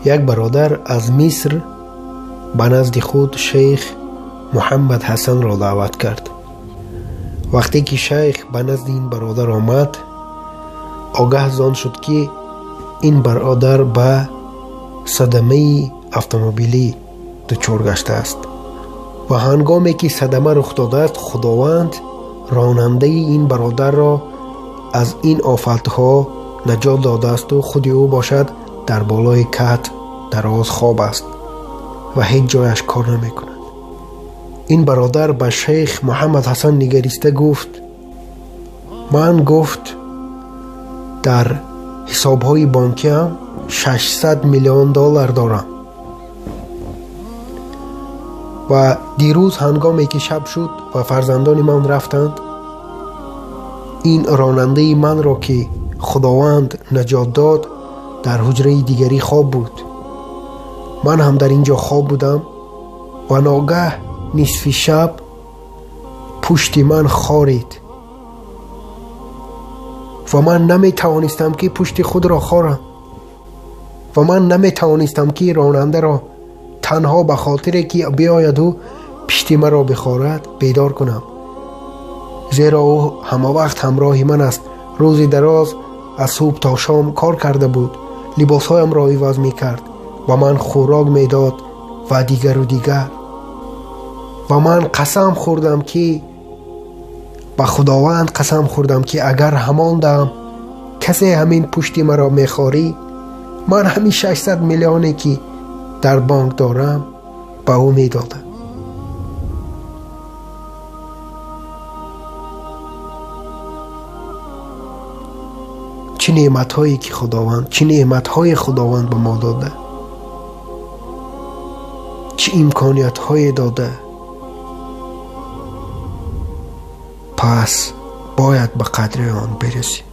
Як бародар аз Миср ба назди худ шейх Муҳаммад Ҳасанро даъват кард. Вақте ки шайх ба назди ин бародар омад, огаҳ зон шуд, ки ин бародар ба садамаи автомобилӣ дучор гаштааст ва ҳангоме ки садама рух додааст, Худованд ронандаи ин бародарро аз ин офатҳо наҷот додаасту худи ӯ бошад дар болои кат дароз хоб аст ва ҳеҷ ҷояш кор намекунад. Ин бародар ба шейх Муҳаммад Ҳасан нигариста гуфт: ман, гуфт, дар ҳисобҳои бонкиам 600 миллион доллар дорам ва дирӯз ҳангоме ки шаб шуд ва фарзандони ман рафтанд, ин ронандаи манро ки Худованд наҷот дод, дар ҳуҷраи дигарӣ хоб буд. Ман ҳам дар ин ҷо хоб будам ва ногаҳ нисфи шаб пушти ман хорид ва ман наметавонистам ки пушти худро хорам ва ман наметавонистам ки ронандаро танҳо ба хотире ки биояду пишти маро бихорад бедор кунам, зеро ӯ ҳамавақт ҳамроҳи ман аст. Рӯзи дароз аз субҳ то шом кор карда буд, либосҳоямро иваз мекард, ба ман хӯрок медод ва дигару дигар. Ва ман қасам хӯрдам ки ба Худованд қасам хӯрдам ки агар ҳамон дам касе ҳамин пушти маро мехорӣ, ман ҳамин 600 миллионе ки дар бонк дорам ба ӯ медодам. Чӣ неъматҳое ки Худованд, чӣ неъматҳое Худованд ба мо дода, чӣ имкониятҳое дода. Пас бояд ба қадри он бирасем.